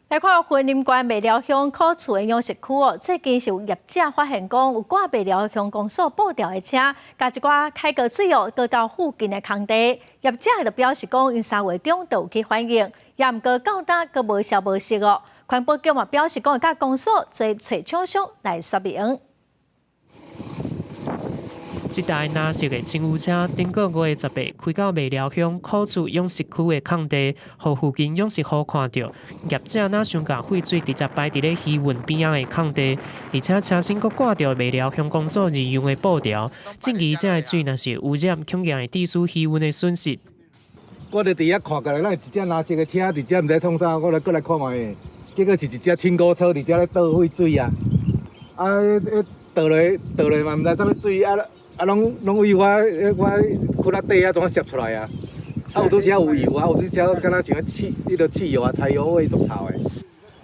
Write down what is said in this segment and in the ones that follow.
來看雲林縣麥寮鄉苦厝的養殖區哦，最近是有業者發現講有掛麥寮鄉公所布條的車，共一寡開過水哦，倒到附近的空地。業者就表示講，𪜶3月中就有去反映，也毋過到今閣無消無息哦。環保局嘛表示講，會佮公所做揣廠商來說明。這台藍色的清污車，頂個月18開到麥寮鄉苦厝養殖區的空地，予附近養殖戶看著，業者若想共廢水直接排佇咧漁塭邊仔的空地，而且車身閣掛著麥寮鄉公所異樣的布條，質疑這个水若是污染，恐驚會致使漁塭的損失。我就佇遐看過來，咱一隻藍色的車佇遮毋知創啥，我來過來看覓，結果是一隻清污車佇遮咧倒廢水啊！啊，彼倒落倒落嘛，毋知啥物水啊！啊，攏攏為我我褲仔底遐怎啊攝出來啊？啊，有拄時有油啊，有拄時敢若像汽彼个汽油啊、柴油味足臭的。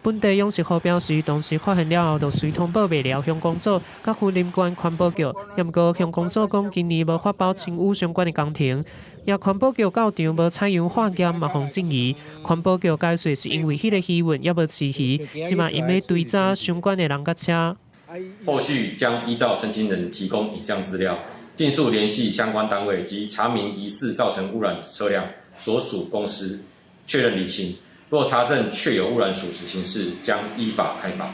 本地養殖戶表示，當時發現了後，就隨通報麥寮鄉公所、佮雲林縣環保局。毋過鄉公所講，今年無發包清污相關的工程。也環保局到場無採樣化驗，嘛予質疑。環保局解釋是因為彼个漁塭猶無飼魚，這馬𪜶欲追查相關的人佮車。後續將依照申請人提供影像資料，盡速聯繫相關單位及查明疑似造成污染車輛所屬公司，確認釐清。若查證確有污染屬實情事，將依法開罰。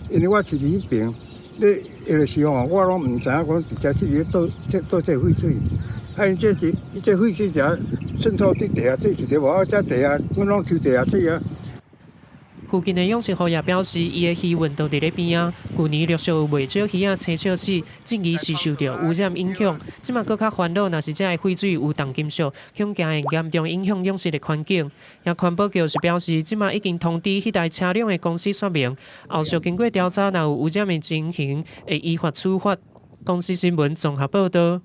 因為我是佇彼爿，咧彼个時候我攏毋知影講直接是咧倒這倒這廢水，啊𪜶這是伊這廢水遮滲透佇地下水，其實無啊，這地下阮攏抽地下水啊。附近的養殖戶也表示，伊的漁塭都佇咧邊仔，舊年陸續有袂少魚仔青笑死，質疑是受著污染影響。這馬閣較煩惱，若是這个廢水有重金屬，恐驚會嚴重影響養殖的環境。也環保局是表示，這馬已經通知彼台車輛的公司說明，後續經過調查，若有污染的情形，會依法處罰。公視新聞綜合報導。